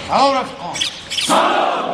Салом,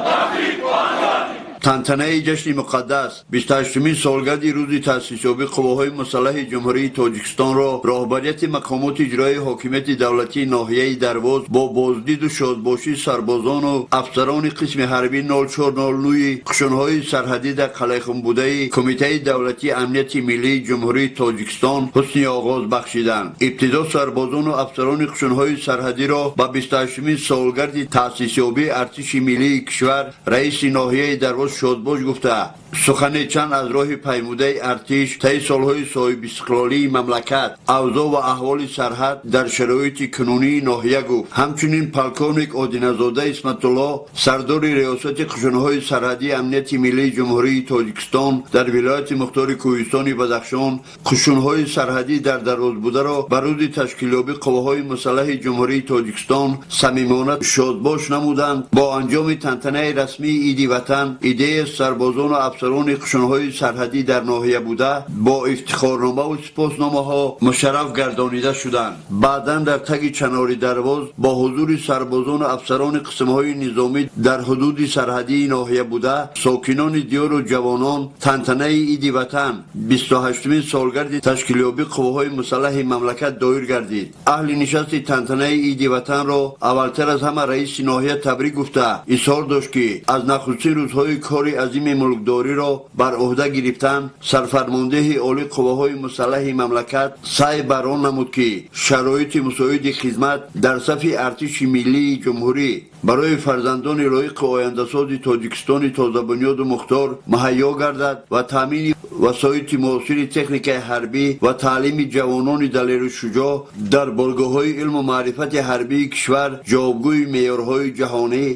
рафиқон! Тантанаи ҷашни муқаддас, 28-умин солгарди рӯзи таъсисёбии Қувваҳои мусаллаҳи Ҷумҳурии Тоҷикистонро роҳбарияти мақомоти иҷроии ҳокимияти давлатии ноҳияи Дарвоз бо боздиду шодбошии сарбозону афсарони қисми ҳарбӣ 0409 қушунҳои сарҳадӣ дар Қалайхумбудаи Кумитаи давлатии амнияти миллии Ҷумҳурии Тоҷикистон ҳусни оғоз бахшиданд. Ибтидо сарбозону афсарони қушунҳои сарҳадиро ба 28-умин солгарди таъсисёбии артиши миллии кишвар раиси ноҳияи Дарвоз шодбош гуфта, сухане чанд аз роҳи паймудаи артиш таи солҳои соҳибистиқлолии мамлакат, авзоъ ва аҳволи сарҳад дар шароити кунунии ноҳия гуфт. Ҳамчунин полковник Одиназода Исматулло, сардори Риёсати қушунҳои сарҳадии амнияти миллии Ҷумҳурии Тоҷикистон дар вилояти мухтори Кӯҳистони Бадахшон, қушунҳои сарҳадӣ дар Дарвозбударо ба рӯзи ташкилёбии Қувваҳои мусаллаҳи Ҷумҳурии Тоҷикистон самимона шодбош намуданд. Бо анҷоми тантанаи расмии Иди Ватан иддаи сарбозону афсарони қушунҳои сарҳадӣ дар ноҳия буда бо ифтихорномаву сипосномаҳо мушарраф гардонида шуданд. Баъдан дар таги чанори Дарвоз бо ҳузури сарбозону афсарони қисмҳои низомӣ дар ҳудуди сарҳадии ноҳия буда, сокинони диёру ҷавонон тантанаи Иди Ватан, 28-умин солгарди ташкилёбии Қувваҳои мусаллаҳи мамлакат доир гардид. Аҳли нишасти тантанаи Иди Ватанро аввалтар аз ҳама раиси ноҳия табрик гуфта, изҳор дошт, ки аз нахустин рӯзҳои кори азими мулкдориро бар ӯҳда гирифтан сарфармондеҳи олии Қувваҳои мусаллаҳи мамлакат саъй бар он намуд, ки шароити мусоиди хизмат дар сафи артиши миллии ҷумҳурӣ барои фарзандони лоиқи ояндасози Тоҷикистони тозабунёду мухтор муҳайё гардад ва таъмини васоити муосири техникаи ҳарбӣ ва таълими ҷавонони далеру шуҷоъ дар боргоҳҳои илму маърифати ҳарбии кишвар ҷавобгӯи меъёрҳои ҷаҳонӣ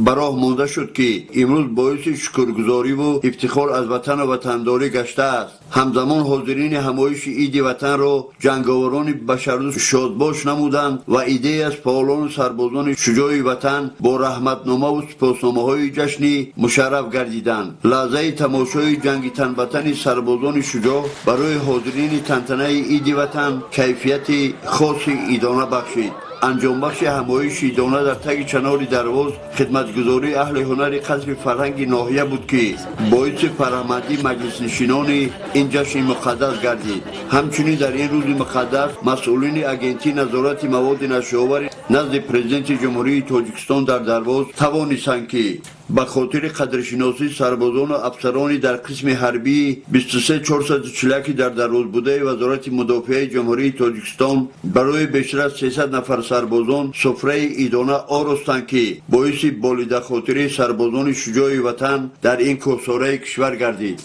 ба роҳ монда шуд, ки имрӯз боиси шукргузориву ифтихор аз ватану ватандорӣ гаштааст. Ҳамзамон ҳозирини ҳамоиши Иди Ватанро ҷанговарони башардӯст шодбош намуданд ва иддаи аз фаъолону сарбозони шуҷои ватан бо раҳматномаву сипосномаҳои ҷашнӣ мушарраф гардиданд. Лаҳзаи тамошои ҷанги танбатани сарбозони шуҷоъ барои ҳозирини тантанаи Иди Ватан кайфияти хоси идона бахшид. Анҷомбахши ҳамоиши идона дар таги чанори Дарвоз хидматгузории аҳли ҳунари қасри фарҳанги ноҳия буд, ки боиси фараҳмандии маҷлиснишинони ин ҷашни муқаддас гардид. Ҳамчунин дар ин рӯзи муқаддас масъулини Агентии назорати маводи нашъаовари назди Президенти Ҷумҳурии Тоҷикистон дар Дарвоз тавонистанд, ки ба хотири қадршиносии сарбозону афсарони дар қисми ҳарбии 23441 дар Дарвозбудаи Вазорати мудофиаи Ҷумҳурии Тоҷикистон барои бештар аз 300 нафар сарбозон суфраи идона оростанд, ки боиси болидахотирии сарбозони шуҷои ватан дар ин кӯҳсораи кишвар гардид.